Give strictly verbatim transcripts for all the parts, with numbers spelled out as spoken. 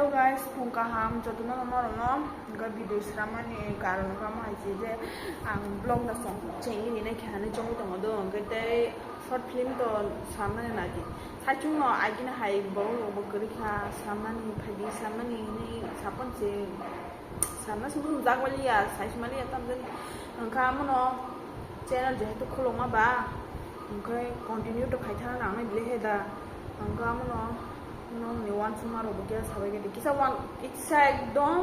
Hello guys, phung kaham jotono norokno. Hwnkhe video sramani karon kamo hai se je ang vlog no song chengwi rinai khe hinwi chongwi tongo do, hwnkhe tei short film to sramnani nai di. Saichung no agini hai borok rok bo kwrwi kha, sramnani phaidi, sramnani hinwi sapon se. Sana sumsum jak wali ya, sai sumali ya tamjani. Hwnkha amono channel jehetu khulokma ba, hwnkhe continue to khai thana nangnai bile he da. Hwnkha amono nongni uansukma rok bo khe sabai khe di. Kisa uan-, kisa ekdom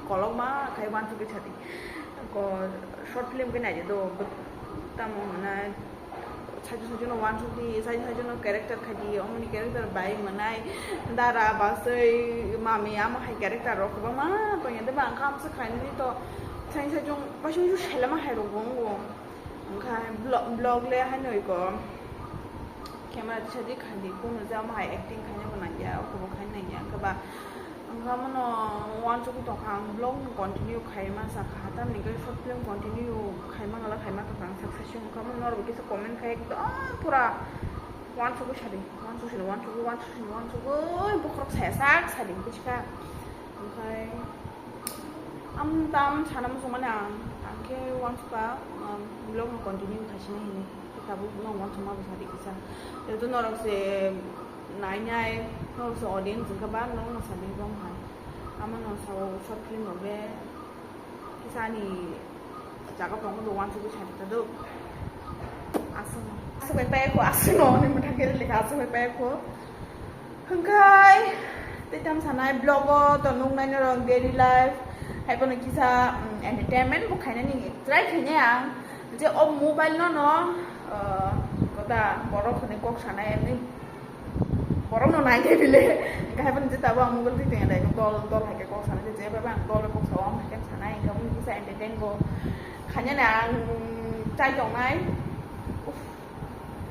kolokma khai uansugwi sadi. Ko short film khe naidi do, tamo hwnai. Saichung saichung no uansuk di, saichung saichung no character khai di, omoni character bai mwnai, dara, basui, mami, amo hai character rok kwbangma tongya, tei ba ang kha amsa khainani to, saichung saichung paisung su selama hai rok bo wngo, hwnkha vlog, vlog le haino iko camera tisa di khai di, kuno je amo hai acting khaina bo nangya, oko bo khaina nangya, hwnkha ba. Ang kha mano uansugwi tongkha, ang vlog no continue khai ma sakha, tamni hwnkhe short film continue khai ma ngala khai ma tongkha, ang sak saichung kha mano norok kisa comment khai ekdom pura uansugwi sadi, uansugwi sadi, uansugwi, uansugwi sadi, uansugwi bokhorok saya sak sadi, buji kha. Omokhai am tam sana muchung mani ang, ang khe uansukha, um, vlog no continue khai sini hini, tabuk no uansukma bo sadi kisa, joto norok se. Nainai, norok se audience wngkha ba, norokno sadi bom hai. Amo no sao short film rok be kisa ani jaga tongo do, uansugwi sadi ta do. Aswk, aswk bai paya kho, aswk no, ani mwthang khe lekha aswk bai paya kho. Hwnkhe, tei tam sanai vlog o to nuknai norok daily life, hai phano kisa, mm, entertainment bo khainani try khainai ang. Je o mobile no no, uh, kota borok hwnwi kok sanai, emni borok no nai de bile. Hwnkhe hai phano je tabuk ang mobile twi tongya dai, dol, dol hai khe kok sanai, je bai ang dol bai kok sao, ang hai khe sanai, hwnkhe omo kisa entertain bo khainani ang chai tongnai. Uff,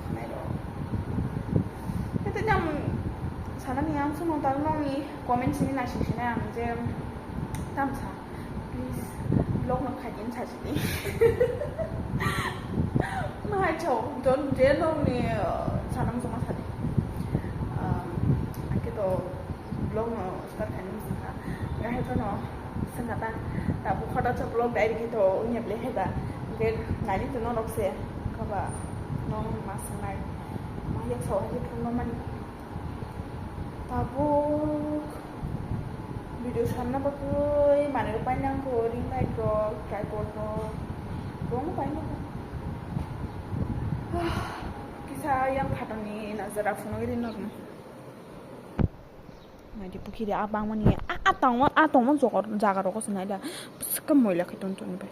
khanai rok. Khe tei tam sanani ang sono tak nokni comment simi naising sinai ang je tam sa. Please, vlog no khai din sa sini. Mahai chao, don je nokni, uh, sanam sama sadi. Um, angke to vlog no start khai nang sangha. Gahai to no sangha ta, ta bu khota cha vlog dai rikhi to unya ble heda. Ge nani to no rok se, kaba no ma sanai. Ma yak sao hai to no mani. Tabuk video sanna bagwi manwi rok painang kho, ring light rok, tripod rok, kwbangma painang kho. Kisa yang phatani najara phunugwi rinok. Naidi pukhiri a bangmani a, a tongma, a tongma jaga rogo se naida bwswk khe moila khe tong tong bai.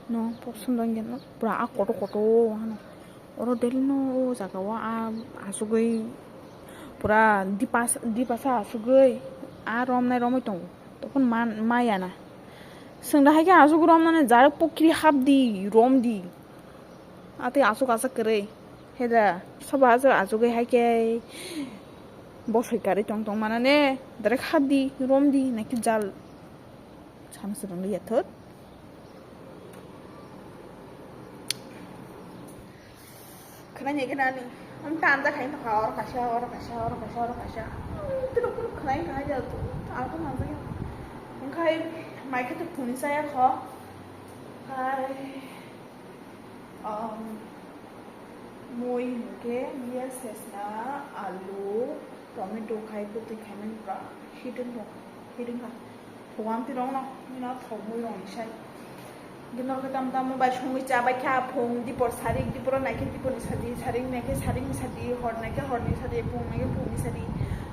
No pok sundon gen pura a koto koto hano. Oro daily no o jaga o a asugwi pura dipasa, dipasa asugwi a romnai romwi tongo. Tokon man, maya na. Swngda hai khe asugwi romnani jara pukhiri hapdi, romdi. Atwi asuk asuk kwrwi. Heda, sobo asuk asugwi hai khe bosoi karwi tong tong manane, direct hapdi, romdi, naikhe jal. Sana swrwngli yathot. Khwnai ni gana ni. Ang tanja khai tongkha, oro kaisa, oro kaisa, oro kaisa, oro kaisa. Tiro kunu khwnai khai ja tu. Ang to manjak ya. Ang khai mai khe to phunui saya kho. Khai, um, mui hwnkhe, iya sesna, alu, tomato khai, kwtwi khaimani pura hidung rok, hidung kha. Thuam tirok no, nino thok mui rok ni sai. Gino khe tam tam bai songwi cha bai kha, phung dipor sarik, dipor nai khe dipor ni sadi, sarik nai khe sarik ni sadi, hor nai khe hor ni sadi, phung nai khe phung ni sadi.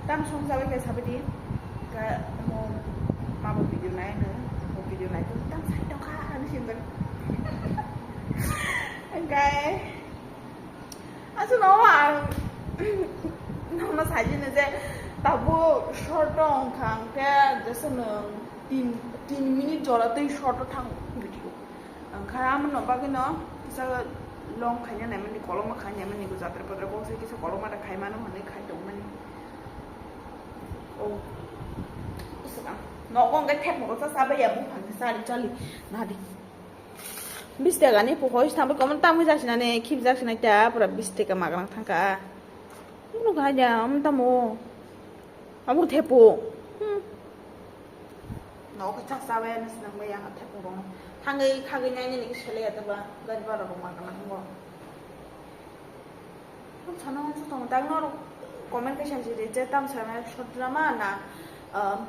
Tam song cha bai kha sabai di. Ka mo ma bo video nai no, mo video nai to tam sai tong kha ani sim bai. Engkai. Aswk no ang nono saijini je tabuk short wngkha hwnkhe jesa nwng tin, tin minute jora tei short o thang video. Wngkha amoni bagwino kisa long khaina naimani, koloma khaina naimani, jatra patra kok se kisa koloma da khaimano hwnwi khai tongmani. O. Nogo hwnkhe thepmoro cha chabai ya buphang se chali chali nadi. Bis taka ni pokoi se thangbai komo tamwi jasinani khibjak sinai ta pura bis taka magrang thangka. Nukha haida, um, tamo. Abo thepo. Hmm. No, ko chak sawe na sinang ba ya thepo rong. Thangai khagai nai ni sele ya taba gari bara rong ma kana ngo. Ko chana ko tong dang no comment ka shan jide je tam sa na short drama na, um,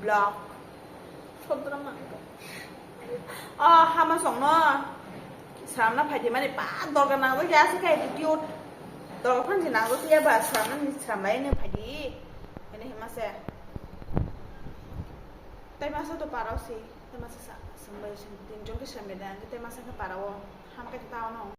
blog. Short drama. Oh, hama songno. Sramna phaidi mani pa dorga nangjakya se kai attitude. Dorga phansi nangjakya ba sramna ni sramlai ni phaidi. Ini hima se. Tai masa to parao si. Tai masa sa. Sambai sin tin jon ke srambe dan. Tai masa ke parao. Ham ke tao no.